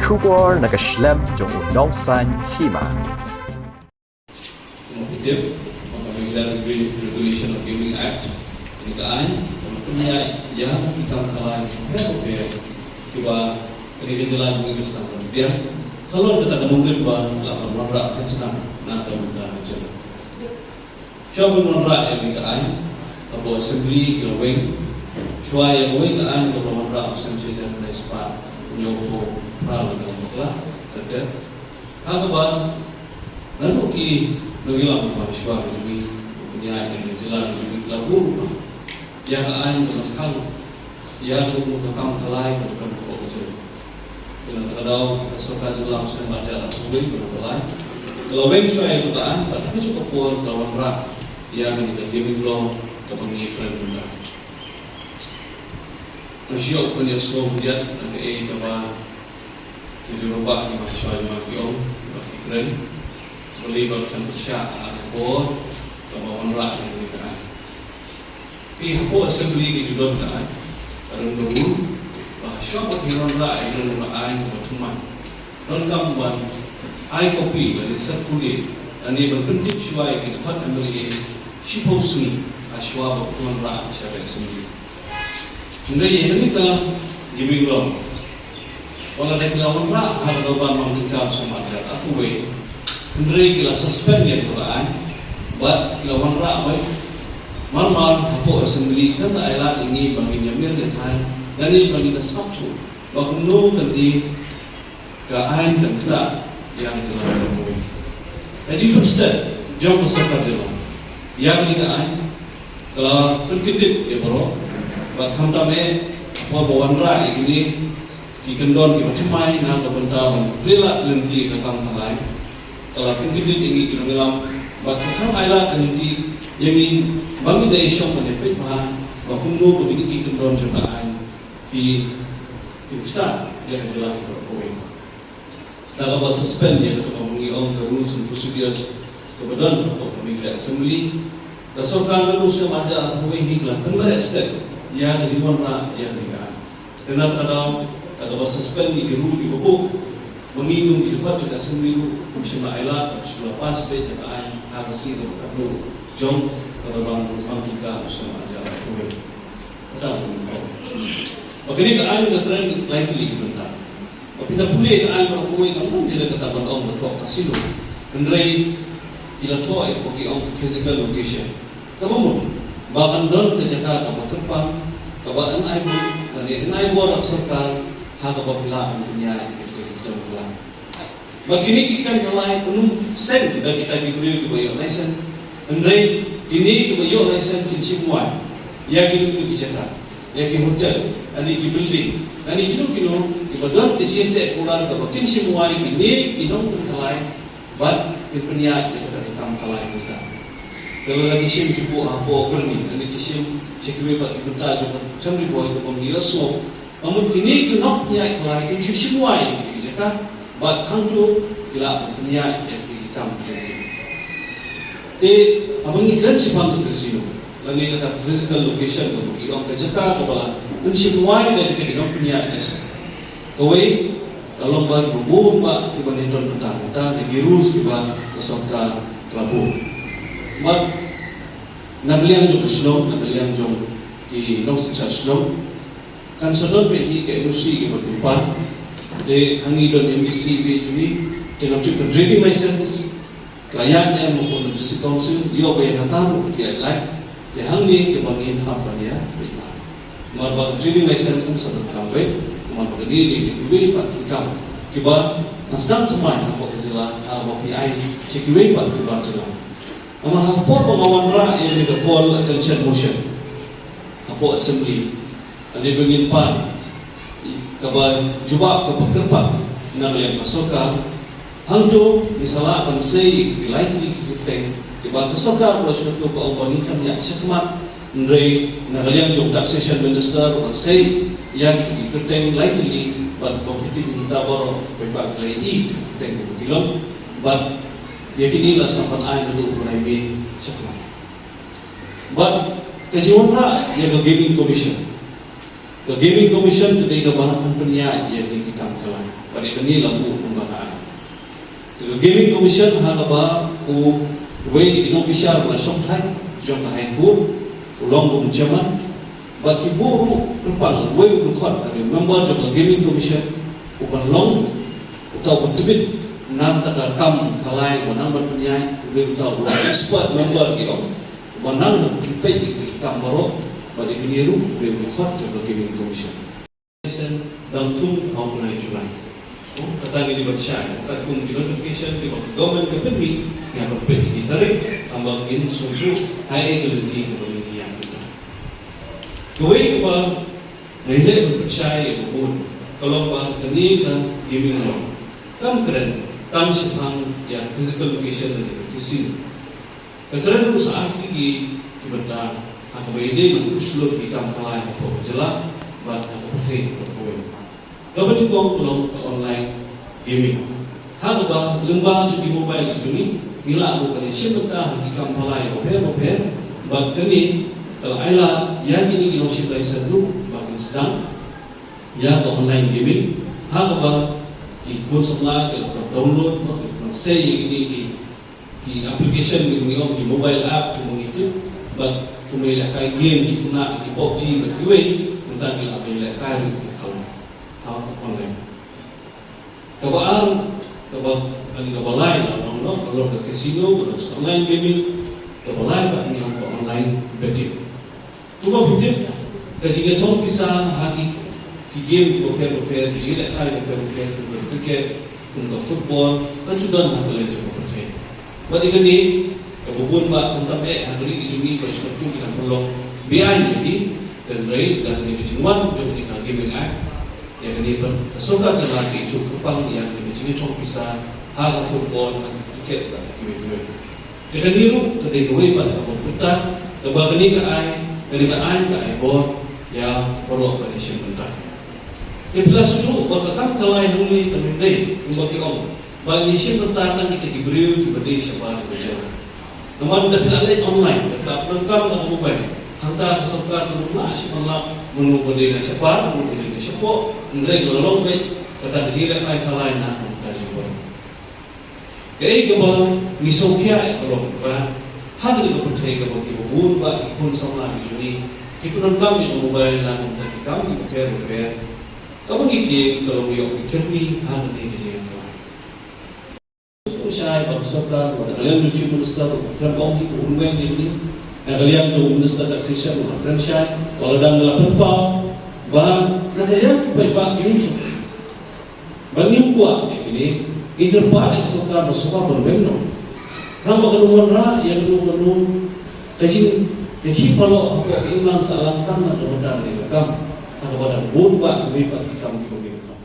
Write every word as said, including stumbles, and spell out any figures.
Khubor na ka shlem jong u nongsaiñ hima. Kumba phi tip, ba ka Meghalaya Regu-, Regulation of Gaming Act, kane ka aiñ, ka la pynïaid ïa ki kam khalai bapher bapher kiba kane ka jylla jong ngi ka sdang ban pdiang halor kata ka nongrim ba lah ban wanrah khajna na ka bynta ka jylla. Shuwa ban wanrah ïa kane ka aiñ, hapoh Assembly ki la weng. Shuwa ïa kawei ka aiñ kaba la wanrah ha u snem shi hajar khyndai spah hynñiewphew phra, la dang bakla, la dep. Ha kaba naduh ki nongïalam ba shuwa ka jong ngi, ba pynïaid ïa ka jylla ka jong ngi, ki la buh ruh ïa ka aiñ ba la khang ïa ka, ka kam khalai ka don hapoh ka jylla. Te na kata ka daw ka sorkar jylla ha u snem ar hajar arphew wei ka la, ka la weng shuwa ïa ka aiñ, bad ha kajuh ka por ka la wanrah ïa kane ka gaming law kaba ngi kren mynta. Nga shu ïoh ban ïasnoh khyndiat na kaei kaba ki rangbah, ki rangbah shuwa jong ngi ki ong, ba ki kren, balei ba ki khlem pyrshah ha ka por kaba wanrah ïa kane ka aiñ. Phi, hapoh Assembly ki ju don ka aiñ, ka don ka rule ba shuwa ba ki wanrah ïa kane ka aiñ kaba thymmai, donkam ban ai copy lane circulate lane ban pyntip shuwa ïa ki dkhot M L A shiphew sngi ha shuwa ba ki wanrah sha ka Assembly. Hynrei ïa kane ka gaming law, wat la da ki la wanrah ha ka Dorbar Nongthoh ha u snem ar hajar arphew wei, hynrei ki la suspend ïa kata ka aiñ bad ki la wanrah wei mar mar hapoh Assembly, khlem da ai lad ïa ngi ba ngin ïamir ïathai lane ba ngin da sngap shuh ba kumno kane ka aiñ kan ktah ïa ka jylla jong ngi. Ka jingpynsted jong ka sorkar jylla ïa kane ka aiñ ka la pynkyndit ïa baroh, bad khamtam eh ha por ba wanrah ïa kine ki kyndon kiba thymmai na ka bynta ban plie lad lynti ïa ka kam khalai, ka la pynkyndit ïa ngi ki nongïalam, bad ka khlem ai lad lynti ïa ngi ba ngin da ïashong ban ïapeit bha ba kumno ba kine ki kyndon jong ka aiñ ki, ki ktah ïa ka jylla baroh kawei. Da kaba suspend ïa kata kaba ngi ong ka rules and procedures kaba don hapoh ka Meghalaya Assembly, ka sorkar naduh u snem ar hajar arphew wei hi ka la pynmareh stet ïa ka jingwanrah ïa kane ka aiñ. Te na kata ka daw, da kaba suspend ïa ki rule kiba buh ba ngi kum ki dkhot jong ka Assembly ruh kim shym la ai lad, kim shym la pass beit ïa ka aiñ ha ka sngi kaba khatduh jong ka Dorbar Nongthoh ha u snem ar hajar arphew wei. Kata ka ruh. Ba kane ka aiñ ka kren lai tylli ki bynta. Ba phin da pule ka aiñ baroh kawei, kam don ïa kata ban ong ba thoh casino. Hynrei ki la thoh ïa kaba ki ong physical location. Kaba mut ba kan don ka jaka kaba kyrpang kaba yn ai bor, lane yn ai bor ïa ka sorkar ha kaba phi lah ban pynïaid ïa ki kem khalai. Bad kine ki kem khalai, ym seng da kita ki briew kiba ïoh license. Hynrei kine kiba ïoh license kin shim wai ïa kino kino ki jaka, ïa ki hotel, lane ki building, lane kino kino kiba don ka jingteh kular kaba kin shim wai kine ki nongpynkhalai bad kin pynïaid ïa kata ka kam khalai mynta. Te lada ki shim shuh hapoh Byrni, lane ki shim sha kiwei pat ki bynta jong ka Ri Bhoi kaba ngi ïohsngew, ka mut kine ki nongpynïaid khalai kin shu shim wai ïa ki jaka bad hangto ki lah ban pynïaid ïa ki kam jong ki. Te haba ngi kren shaphang ka casino, lane kata ka physical location kaba ki ong, ka jaka kaba lah ban shim wai da kita ki nongpynïaid nesa. Kawei, ka long ba kiba bun bah kiba ïadon bynta bynta da ki rules kiba ka sorkar ka la buh. Bad na ka liang jong ka shnong, na ka liang jong ki nongsynshar shnong, kan sa don beit hi ka N O C kiba ki pan. Te hangne don M D C beit jong ngi, te ngam tip ka trading license ka la ïaid em ha ka District Council, ïoh ba ïa kata ruh ki ïaid lait. Te hangne kiba ngin hap ban ïa beit bha. Namar ba ka trading license kan sa donkam beit, namar ba kane dei kiwei pat ki kam kiba ngi sdang thymmai hapoh ka jylla, haba phi ai sha kiwei pat ki bar jylla. Namar ha ka por ba nga wanrah ïa kane ka call attention motion hapoh Assembly, lane ba ngin pan kaba jubab kaba kyrpang na ka liang ka sorkar, hangto ngi sa lah ban sei ïa ki lai tylli ki kyrteng kiba ka sorkar ba shu ka ong ba ngin khlem ïaid shakhmat, hynrei na ka liang jong Taxation Minister ruh ban sei ïa ki kyrteng lai tylli, bad ba phi tip mynta baroh ki paidbah ki la ïohi ki kyrteng kiba ki long, bad ïa kine la sdang ban ai naduh u bnai May shakhmat. Bad ka jingwanrah ïa ka Gaming Commission, Ka Gaming Commission ka dei kaba nang pynïaid ïa ki kam ka lai. Bad ïa kane la buh kumba ka ai. Ka Gaming Commission ha kaba uwei na ki nongbishar ba la shongthait jong ka High Court u long kum u chairman. Bad ki buh ruh kyrpang uwei u dkhot, ka dei member jong ka Gaming Commission, u ban long uta u ban tbit na kata ka kam ka lai ba nang ban pynïaid, u dei uta u long expert member ki ong. Ba nang ban peit ïa ki kam baroh, bad ïa kine ruh u dei u dkhot jong ka Gaming Commission. License dang thung ha u bnai July. Oh, kata ngi dei ban shai, katkum ki notification kiba ka government ka pynmih, ngi hap ban peit ïa ki tarik, tangba ngin sngewthuh ha ei ka lynti kaba ngin ïa pynta. Kawei kaba ngi leh ban pynshai ïa ka bun, ka long ba kane ka gaming law kam kren tang shaphang ïa physical location lane ka casino. Ka kren ruh sa artylli ki bynta ha kaba ïadei bad pynslur ki kam ka lai hapoh ka jylla bad ha ka pyrthei baroh kawei. Kaba nyngkong ka long ka online gaming. Ha kaba lyngba jong ki mobile jong ngi, ngi lah ruh ban ïashim bynta ha ki kam ka lai bapher bapher, bad kane ka la ai lad ïa kine ki nongshim license ruh ba kin sdang ïa ka online gaming. Ha kaba ki khun samla ki la download, ba ki la sei ïa kine ki ki application, ngi ong ki mobile app, kumba ngi tip, bad kumba ïalehkai game, ki khynnah, ki PUBG bad kiwei, mynta ngi lah ban ïalehkai ruh ki khaw ha online. Kaba ar, kaba, kane kaba lai, la long, long, long ka casino, ka long online gaming. Kaba lai bad ngi ong ka online betting. Kumba phi tip, ka jingïathong pisa ha ki, ki game bapher bapher, ki jingïalehkai bapher bapher, kum ka cricket, kum ka football, ka ju don ha kylleng jong ka pyrthei. Bad ïa kane, kaba bun bah khamtam eh ha ka ri ka jong ngi, ba shu kyntu ki nang pynlong beaiñ ïa ki, hynrei da kane ka jingwan jong kane ka Gaming Act, ïa kane pat ka sorkar jylla ka ïathuh kyrpang ïa kane ka jingïathong pisa ha ka football, ha ka cricket bad ha kiwei kiwei. Te kane ruh ka dei kawei pat kaba pyrta, kaba kane ka ai, kane ka aiñ ka ai bor ïa baroh ban ïashim bynta. Te phi la sngewthuh ba ka kam ka lai hangne kam dei kumba ki ong ba ngi shim bynta tang kita ki briew kiba dei shabar jong ka jylla. Namar da phi la leit online, da phi la pyndonkam da ka mobile, hangta ka sorkar kam lah shuh ban lap mano ba dei na shabar, mano ba dei na shapoh, hynrei ka la long beit kata ka jingïalehkai ka lai na ka bynta jong baroh. Kaei kaba ngi sngewkhia ïa ka long ba ha kane ka pyrthei kaba kiba bun bah ki khun samla ki jong ngi ki pyndonkam ïa ka mobile na ka bynta ki kam kiba pher bapher. Kaba ngi tieng ka long ïoh ki kyrni ha kane ka jingïakhlaiñ. Shai ba ka sorkar, ba na ka liang jong u Chief Minister u kren ong hi, u kren weng hi, na ka liang jong u Minister Taxation u kren shai, ba la dang la pynpaw ba na ka liang ki paidbah ki ïung suk. Ba ngim kwah ïa kine, ngi kyrpad ïa ka sorkar ba sngewbha ban weng noh. Tang ba kan wanrah ïa kano kano ka jingïakhih paralok hapoh ka imlang sahlang tang na ka bynta kane ka kam. Kata ba dang bun bah kiwei pat ki kam kiba ngim kwah.